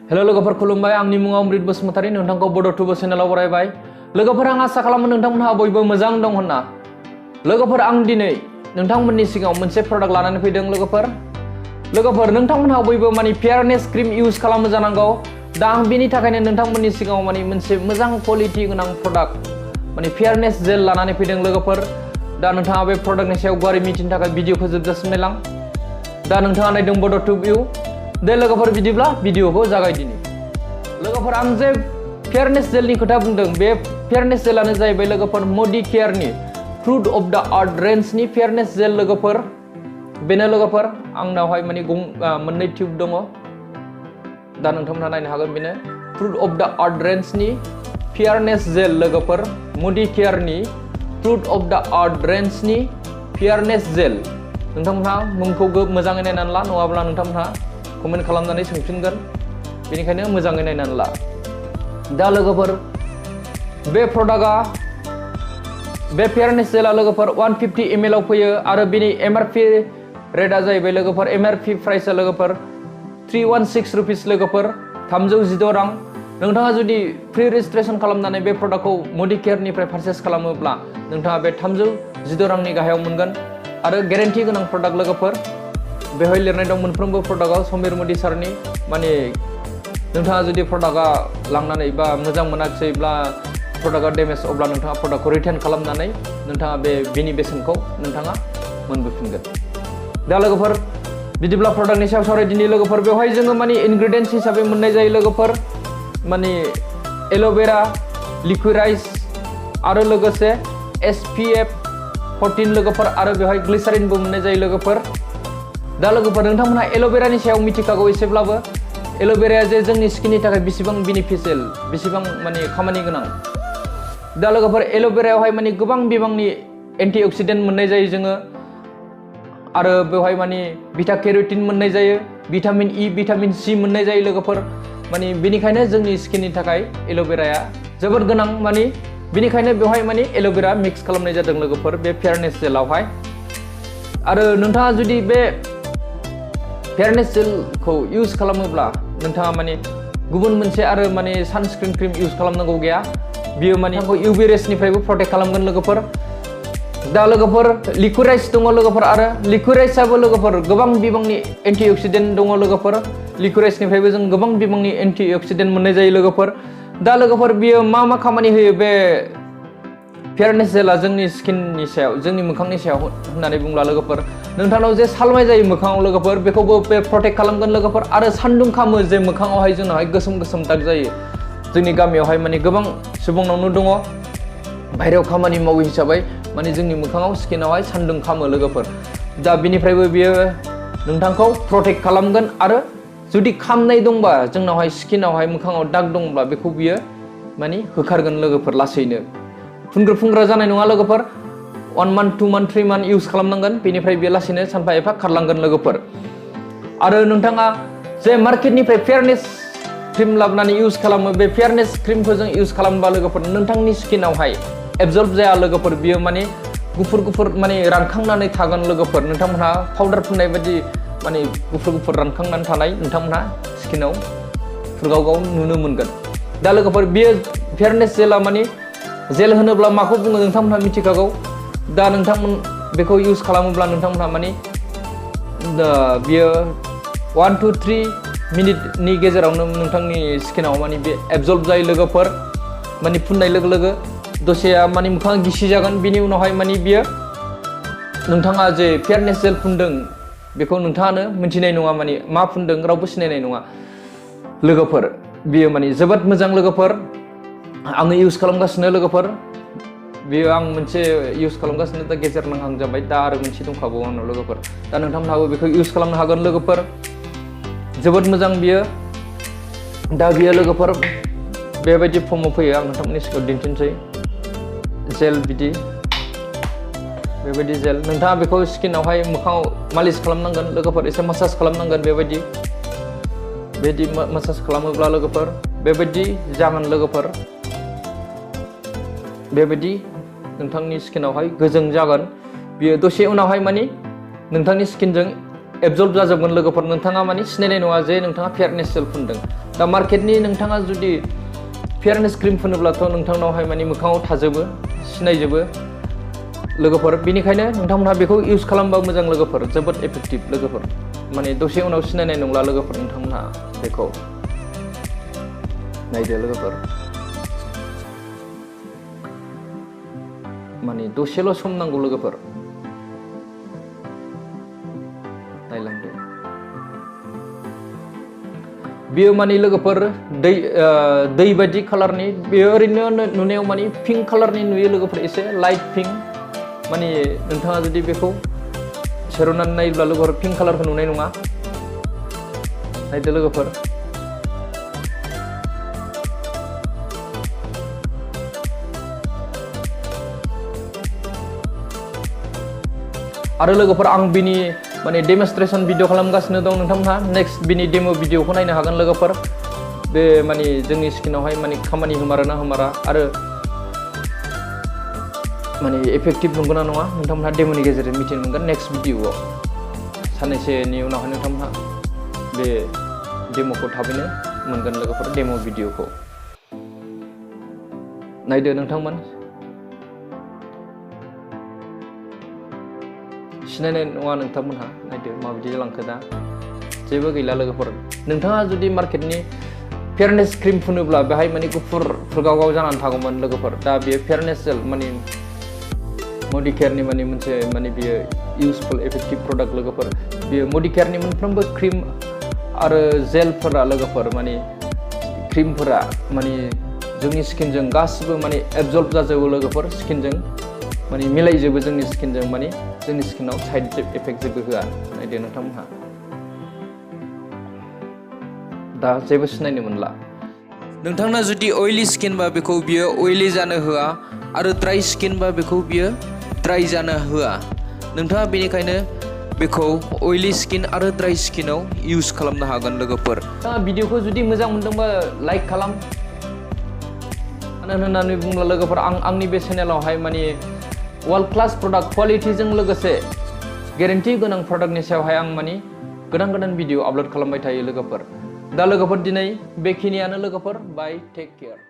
Hello लोगोफोर खुलुमबाय आंनि मुङा अमृत बसुमतारी नोंथांखौ बड' टुब चेनेलाव बरायबाय। लोगोफोर आं आसा खालामो नोंथांमोनहा बयबो मोजां दं होनना। लोगोफोर आं दिनै नोंथांमोननि सिगाङाव मोनसे प्रडाक्ट लानानै फैदों लोगोफोर नोंथांमोनहा बयबो फेयारनेस क्रिम इउज खालामो जानांगौ। दा आं बेनि थाखायनो नोंथांमोननि सिगाङाव मोनसे मोजां क्वालिटी गोनां प्रडाक्ट फेयारनेस जेल लानानै फैदों लोगोफोर। दा नोंथाङा बे प्रडाक्टनि सायाव गुवारै मिथिनो थाखाय भिडिअखौ जोबजासिम नायलां। दा नोंथाङा नायदों बड' टुब इउ। दे लोगोफोर बिदिब्ला भिडिअखौ जागायदिनि। लोगोफोर आं जे फेयारनेस जेलनि खोथा बुंदों बे फेयारनेस जेलानो जाहैबाय लोगोफोर मडि केयारनि फ्रुट अफ द आर्थ रेन्जनि फेयारनेस जेल लोगोफोर। बेनो लोगोफोर आंनावहाय मोननै टिउब दङ। दा नोंथांमोनहा नायनो हागोन बेनो फ्रुट अफ द आर्थ रेन्जनि फेयारनेस जेल लोगोफोर। मडि केयारनि फ्रुट अफ द आर्थ रेन्जनि फेयारनेस जेल। नोंथांमोनहा मुंखौ मोजाङै नायनानै ला, नङाब्ला नोंथांमोनहा कमेन्ट खालामनानै सोंफिनगोन। बेनिखायनो मोजाङै नायनानै ला। दा लोगोफोर बे प्रडाक्टआ बे फेयारनेस जेला लोगोफोर 150 ml आव फैयो आरो बिनि एमआरपि रेटआ जाहैबाय लोगोफोर एमआरपि प्राइसआ लोगोफोर 316 रुपिस लोगोफोर 316 रां। नोंथाङा जुदि प्रि रेजिस्ट्रेसन खालामनानै बे प्रडाक्टखौ मडि केयारनिफ्राय पारचेस खालामोब्ला नोंथाङा बे 316 रांनि गाहायाव मोनगोन आरो गेरेन्टि गोनां प्रडाक्ट लोगोफोर। बेवहाय लिरनाय दं मोनफ्रोमबो प्रडाक्टआव समीर मडि सारनि नोंथाङा जुदि प्रडाक्टआ लांनानै बा मोजां मोनाखैब्ला प्रडाक्टआ डेमेज अब्ला नोंथाङा प्रडाक्टखौ रिटार्न खालामनानै नोंथाङा बेनि बेसेनखौ नोंथाङा मोनबोफिनगोन। दा लोगोफोर बिदिब्ला प्रडाक्टनि सायाव सावरायदिनि लोगोफोर। बेवहाय जोङो इनग्रेडियेन्ट्स हिसाबै मोननाय जायो लोगोफोर एल'भेरा लिक्विराइज आरो लोगोसे SPF 14 लोगोफोर आरो बेवहाय ग्लिसारिनबो मोननाय जायो लोगोफोर। दा लोगोफोर नोंथांमोनहा एल'भेरानि सायाव मिथिखागौ एसेब्लाबो। एल'भेराया जे जोंनि स्किननि थाखाय बेसेबां बेनिफिशियेल, बेसेबां खामानि गोनां। दा लोगोफोर एल'भेरायावहाय गोबां बिबांनि एन्टि अक्सिडेन्ट मोननाय जायो जोङो आरो बेवहाय बिटा केर'टिन मोननाय जायो, भिटामिन E भिटामिन C मोननाय जायो लोगोफोर। बेनिखायनो जोंनि स्किननि थाखाय एल'भेराया जोबोद गोनां। बेनिखायनो बेवहाय एल'भेरा मिक्स खालामनाय जादों लोगोफोर बे फेयारनेस जेलावहाय। आरो नोंथाङा जुदि बे फेयारनेस जेलखौ इउज खालामोब्ला नोंथाङा गुबुन मोनसे आरो सानस्क्रिन क्रिम इउज खालामनांगौ गैया। बियो UV रेसनिफ्रायबो प्रटेक्ट खालामगोन लोगोफोर। दा लोगोफोर लिक्विराइज दङ लोगोफोर आरो लिक्विराइजआबो लोगोफोर गोबां बिबांनि एन्टि अक्सिडेन्ट दङ लोगोफोर। लिक्विराइजनिफ्रायबो जों गोबां बिबांनि एन्टि अक्सिडेन्ट मोननाय जायो लोगोफोर। दा लोगोफोर बियो मा खामानि होयो बे फेयारनेस जेला जोंनि स्किननि सायाव, जोंनि मोखांनि सायाव होननानै बुंब्ला लोगोफोर नोंथांनाव जे सालमाय जायो मोखाङाव लोगोफोर बेखौबो बे प्रटेक्ट खालामगोन लोगोफोर। आरो सान्दुं खामो जे मोखाङावहाय जोंनावहाय गोसोम दाग जायो। जोंनि गामियावहाय गोबां सुबुंनावनो दङ बाहेरायाव खामानि मावो हिसाबै जोंनि मोखाङाव स्किनावहाय सान्दुं खामो लोगोफोर। दा बिनिफ्रायबो बियो नोंथांखौ प्रटेक्ट खालामगोन आरो जुदि खामनाय दंबा जोंनावहाय स्किनावहाय मोखाङाव दाग दंब्ला बेखौ बियो होखारगोन लोगोफोर लासैनो। फुंग्रा जानाय नङा लोगोफोर। 1 month 2 month 3 month इउज खालामनांगोन, बेनिफ्राय बेयो लासैनो सानफा एफा खारलांगोन लोगोफोर। आरो नोंथाङा जे मार्केटनिफ्राय फेयारनेस क्रिम लाबोनानै इउज खालामो, बे फेयारनेस क्रिमखौ जों इउज खालामोबा लोगोफोर नोंथांनि स्किनावहाय एबजर्ब जाया लोगोफोर। बियो गुफुर रानखांनानै थागोन लोगोफोर। नोंथांमोनहा पाउडार फुननाय बायदि गुफुर रानखांनानै थानाय नोंथांमोनहा स्किनाव फुरगाव नुनो मोनगोन। दा लोगोफोर बियो फेयारनेस जेला जेल होनोब्ला माखौ बुङो नोंथांमोनहा मिथिखागौ। दा नोंथांमोन बेखौ इउज खालामोब्ला नोंथांमोनहा बियो 1 to 3 मिनिटनि गेजेरावनो नोंथांनि स्किनाव बे एबजर्ब जायो लोगोफोर। फुननाय लोगो लोगो दसेया मोखाङा गिसि जागोन। बिनि उनावहाय बियो नोंथाङा जे फेयारनेस जेल फुनदों बेखौ नोंथाङानो मिथिनाय नङा, मा फुनदों रावबो सिनायनाय नङा लोगोफोर। बियो जोबोद मोजां लोगोफोर। आङो इउज खालामगासिनो लोगोफोर। बियो आं मोनसे इउज खालामगासिनो दा गेजेर नांहां जाबाय। दा आरो मोनसे दंखाबावो आंनाव लोगोफोर। दा नोंथांमोनहाबो बेखौ इउज खालामनो हागोन लोगोफोर। जोबोद मोजां बियो। दा बियो लोगोफोर बेबायदि फर्मआव फैयो। आं नोंथांमोननि सिगाङाव दिन्थिनोसै जेल बेबायदि जेल। नोंथाङा बेखौ स्किनावहाय मोखाङाव मालिस खालामनांगोन लोगोफोर, एसे मासाज खालामनांगोन। बेबायदि मासाज खालामोब्ला लोगोफोर बेबायदि जागोन लोगोफोर। बेबायदि नोंथांनि स्किनावहाय गोजों जागोन। बियो दसे उनावहाय नोंथांनि स्किनजों एबजर्ब जाजोबगोन लोगोफोर। नोंथाङा सिनायनाय नङा जे नोंथाङा फेयारनेस जेल फुनदों। दा मार्केटनि नोंथाङा जुदि फेयारनेस क्रिम फुनोब्लाथ' नोंथांनावहाय माने मोखाङाव थाजोबो सिनायजोबो लोगोफोर बेनिखायनो नोंथांमोनहा बेखौ इउज खालामबा मोजां लोगोफोर जोबोद इफेक्टिभ लोगोफोर माने दसे उनाव सिनायनाय नंला लोगोफोर नोंथांमोनहा बेखौ नायदो लोगोफोर माने दसेल' सम नांगौ लोगोफोर नायलांदो बियो माने लोगोफोर दै बायदि कालारनि बियो ओरैनो नुनायाव माने पिंक कालारनि नुयो लोगोफोर एसे लाइट पिंक माने नोंथाङा जुदि बेखौ सेरनानै नायोब्ला लोगोफोर पिंक कालारखौ नुनाय नङा नायदो लोगोफोर आरो लोगोफोर आं बिनि माने डेमनस्ट्रेशन भिडिअ खालामगासिनो दं नोंथांमोनहा नेक्स्ट बिनि डेमो भिडिअखौ नायनो हागोन लोगोफोर बे माने जोंनि स्किनावहाय माने खामानि होमारोना होमारा आरो माने इफेक्टिभ नंगौना नङा नोंथांमोनहा डेमोनि गेजेरजों मिथिनो मोनगोन नेक्स्ट भिडिअआव साननैसोनि उनावहाय नोंथांमोनहा बे डेमोखौ थाबैनो मोनगोन लोगोफोर डेमो भिडिअखौ नायदो नोंथांमोन सिनायनाय नङा नोंथांमोनहा नायदो माबायदि जालांखो दा जेबो गैला लोगोफोर नोंथाङा जुदि मार्केटनि फेयारनेस क्रिम फुनोब्ला बेहाय माने गुफुर फुरगाव जानानै थागौमोन लोगोफोर दा बेयो फेयारनेस जेल माने मडिकेयारनि माने मोनसे माने बियो इउजफुल इफेक्टिभ प्रडाक्ट लोगोफोर बियो मडिकेयारनि मोनफ्रोमबो क्रिम आरो जेलफोरा लोगोफोर माने क्रिमफोरा माने जोंनि स्किनजों गासिबो माने एबजर्ब जाजोबो लोगोफोर स्किनजों माने मिलायजोबो जोंनि स्किनजों माने जोंनि स्किनाव साइड इफेक्ट जेबो होआ नायदो नोंथांमोनहा दा जेबो सिनायनो मोनला नोंथांना जुदि अइली स्किन बा बेखौ बियो अइली जानो होआ आरो ड्राई स्किन बा बेखौ बियो ड्राई जानो होआ नोंथाङा बेनिखायनो बेखौ अइली स्किन आरो ड्राई स्किनाव इउज खालामनो हागोन लोगोफोर नोंथाङा भिडिअखौ जुदि मोजां मोनदोंबा लाइक खालाम मानो होननानै बुङोब्ला लोगोफोर आंनि बे चेनेलावहाय माने वर्ल्ड क्लास प्रडाक्ट क्वालिटिजों लोगोसे गेरेन्टि गोनां प्रडाक्टनि सायावहाय आं माने गोदान भिडिअ आपल'ड खालामबाय थायो लोगोफोर दा लोगोफोर दिनै बेखिनियानो लोगोफोर बाय टेक केयार